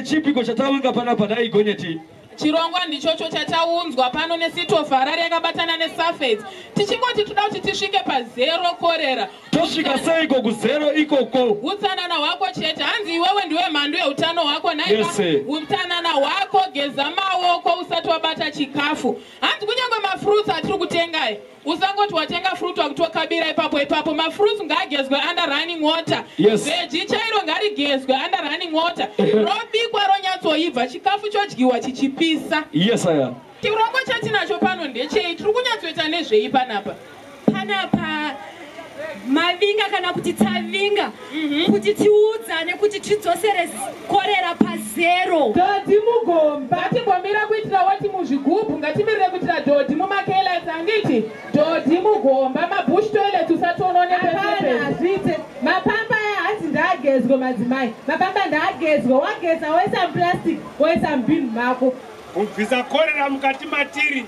ndechipiko chataunga panapa nhai Gonyeti? Chirongwa ndichocho chataunzwa pano neCity of Harare yakabatana neSAfAIDS, tichingoti toda kuti tisvike pazero korera. Tosvika seiko kuzero ikoko? Utsanana hwako chete. Hanzi iwewe ndiwe mhandu yeutano hwako. Yes, sir. Utsanana hwako, geza maoko usati wabata chikafu. Hanzi kunyange mafruits atiri kutengai, usangoti watenga fruit wakutokabira ipapo ipapo. Mafruits ngaagezwe under running water. Veggie chairo ngarigezwe under running water, robikwa, ronyatsoibva, chikafu chodyiwa chichipisa. Yes aya. Chirongwa chatinacho pano ndechei? Tiri kunyatsoita nezvei panapa? Panapa mavinga kana kuti tavinga kuti tiudzane kuti tidzosere korera pazero. Dhodhi mugomba. Ngatimbomira kuitira weti muzvigubhu, ngatimirire kuitira dhodhi mumakelets, handiti? Dhodhi mugomba, mabush toilet usatoona. Hapana, hazviite. Mapamba aya hanzi ndaagezwe. Madzimai, mapamba ndaagezwe. Wageza, woisa muplastic, woisa mubhini mako. Kubvisa korera mukati matiri,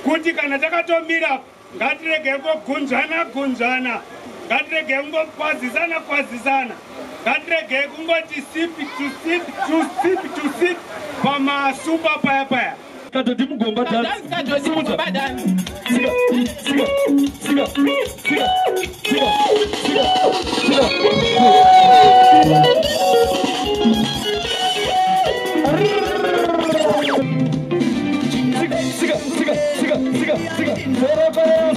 kuti kana takatomira ngatiregei kungogunzvana gunzvana, ngatiregei kungokwazisana kwazisana, ngatiregei kungoti sip to sip to sip to sip pamasupa paya paya. Kadhodhi mugomba. Kadhanzi, kadhodhi mugomba dhanzi. Sika, sika, sika, sika, sika, sika, sika. Sika, sika, sika, sika, sika, sika. Zero korera.